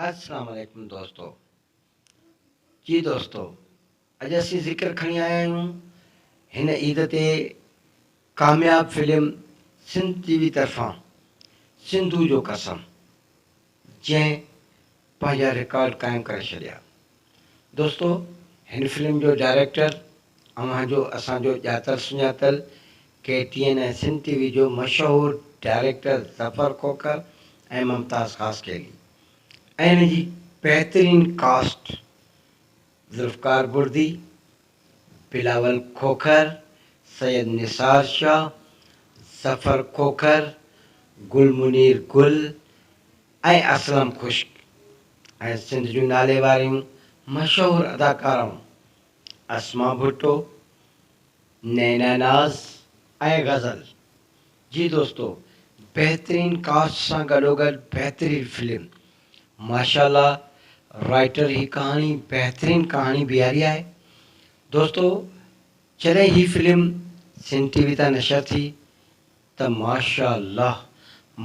السلام عليڪم دوستو جي دوستو اڄ اسين ذڪر کڻي آيا آهيون هن عيد تي ڪامياب فلم سنڌ ٽي وي طرفان سنڌو جو قسم جنهن پنهنجا رڪارڊ قائم ڪري ڇڏيا دوستو هن فلم جو ڊائريڪٽر اوهان جو اسان جو ڄاتل سڃاتل K T N ۽ Sindh T V جو مشهور ڊائريڪٽر ظفر کوکر ۽ ممتاز خاصخيلي ۽ ان جي بهترين ڪاسٽ ذوالفقار بڙدي، بلاول کوکر، سيد نثار شاهه، ظفر کوکر، گل منير گل ۽ اسلم خشڪ ۽ سنڌ جون ناليواريون مشهور اداڪارائون اسما ڀٽو، نينا ناز ۽ غزل. جي دوستو بهترين ڪاسٽ سان گڏوگڏ بهترين فلم ماشاءالله رائٽر هي ڪهاڻي بهترين ڪهاڻي بيهاري آهي دوستو جڏهن هي فلم سنڌ ٽي وي تان نشر ٿي ته ماشاءالله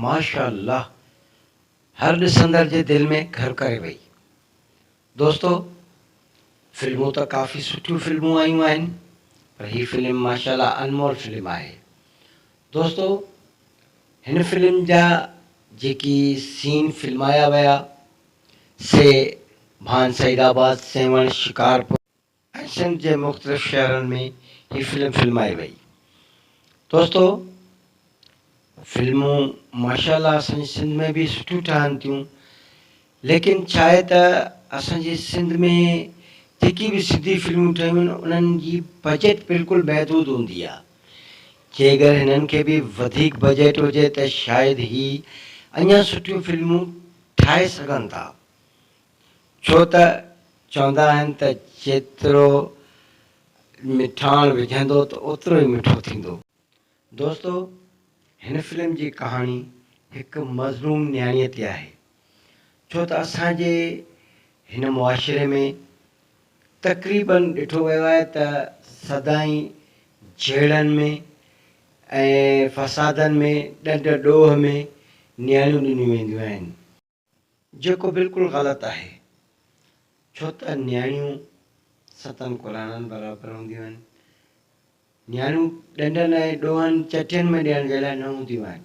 ماشاءالله هر ڏسندڙ جي دل ۾ گهر ڪري وئي دوستو فلمون ته ڪافي سٺيون فلمون آيون آهن پر هي فلم ماشاءالله انمول فلم آهي دوستو هن فلم جا جيڪي سين فلمايا ويا سي ڀان سعيد آباد سيوهڻ شڪارپور ۽ سنڌ جي مختلف شهرن ۾ هي فلم فلمائي وئي. دوستو فلمون ماشاءالله اسان جي سنڌ ۾ به سٺيون ٺهن ٿيون ليڪن ڇا آهي ته اسان جي سنڌ ۾ جيڪي به سنڌي فلمون ٺهيون آهن انهن جي بجيٽ بلڪل محدود هوندي آهي جي اگر هنن کي به وڌيڪ بجيٽ هجي ته شايد هي اڃا سٺيون فلمون ٺاهي سگهن ٿا ڇو ته چوندا آهن ته جيترو مٺاڻ وجهندو ته اوترو ئي مٺو ٿيندو. دوستو هن فلم جي ڪهاڻي هڪ مظلوم نياڻيء تي آهي. ڇو ته اسان جي هن معاشري ۾ تقريبن ڏٺو ويو آهي ته سدائين جهيڙن ۾ ۽ فسادن ۾ ڏنڊ ڏوهه ۾ نياڻيون ڏنيون وينديون آهن. جيڪو بلڪل غلط آهي ڇو ته نياڻيون ستن قرآنن برابر هونديون آهن. نياڻيون ڏنڊن ۽ ڏوهن چٺين ۾ ڏيڻ جي لاء نه هونديون آهن.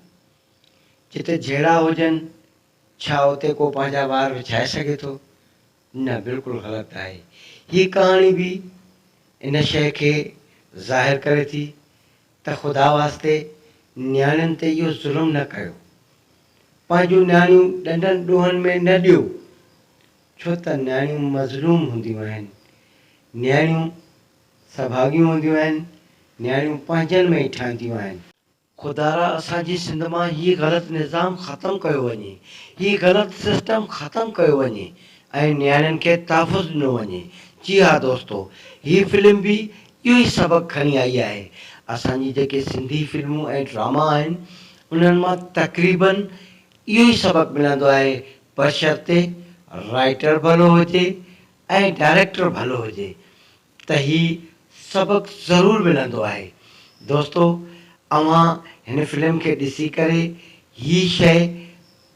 جتي جهيڙا هجن ڇا اتي ڪو پنهنجا وار وڇائي سگهي ٿو؟ نه بلڪل غلط آهي. هي ڪهاڻي به ان شيء کي ظاهر ڪري ٿي ته خدا واسطي نياڻين تي اهو ظلم نه ڪيو. پنهنجون نياڻيون ڏنڊن ڏوهن ۾ نه ڏيو، ڇو ته نياڻيون مظلوم هونديون آهن. نياڻيون سڀاڳيون هونديون آهن، نياڻيون پنهنجن ۾ ئي ٺهنديون آهن. خدارا اسان جي سنڌ مان هي غلط نظام ختم ڪيو وڃي، هي غلط سسٽم ختم ڪيو وڃي ۽ نياڻين کي تحفظ ڏنو وڃي. جي ها دوستو هي فلم به اهو ئي سبق کڻي آئي آهي. اسان جي جيڪي سنڌي فلمون ۽ ڊراما آهن انهن مان تقريبن اهو ئي سبق ملندو آهي بشرطي رائيٽر ڀلو هجي ۽ ڊائريڪٽر ڀلو هجي ته هي سبق ضرور ملندو آهي. دوستو اوهان هن فلم کي ڏسي ڪري هي شئي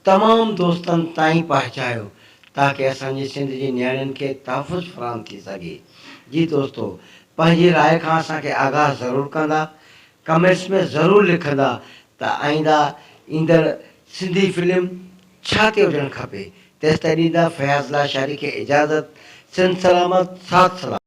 تمام دوستن تائين پهچايو تاڪه اسان جي سنڌ جي نياڻين کي تحفظ فراهم ٿي سگهي. جي دوستو پنهنجي راء کان اسان کي آگاهه ضرور ڪندا. ڪمينٽس ۾ ضرور لکندا ته آئنده ايندڙ سنڌي فلم ڇا تي هجڻ کپي. تيستائين ڏيندا فياض لاشاري کي اجازت. سنڌ سلامت ساٿ سلامت.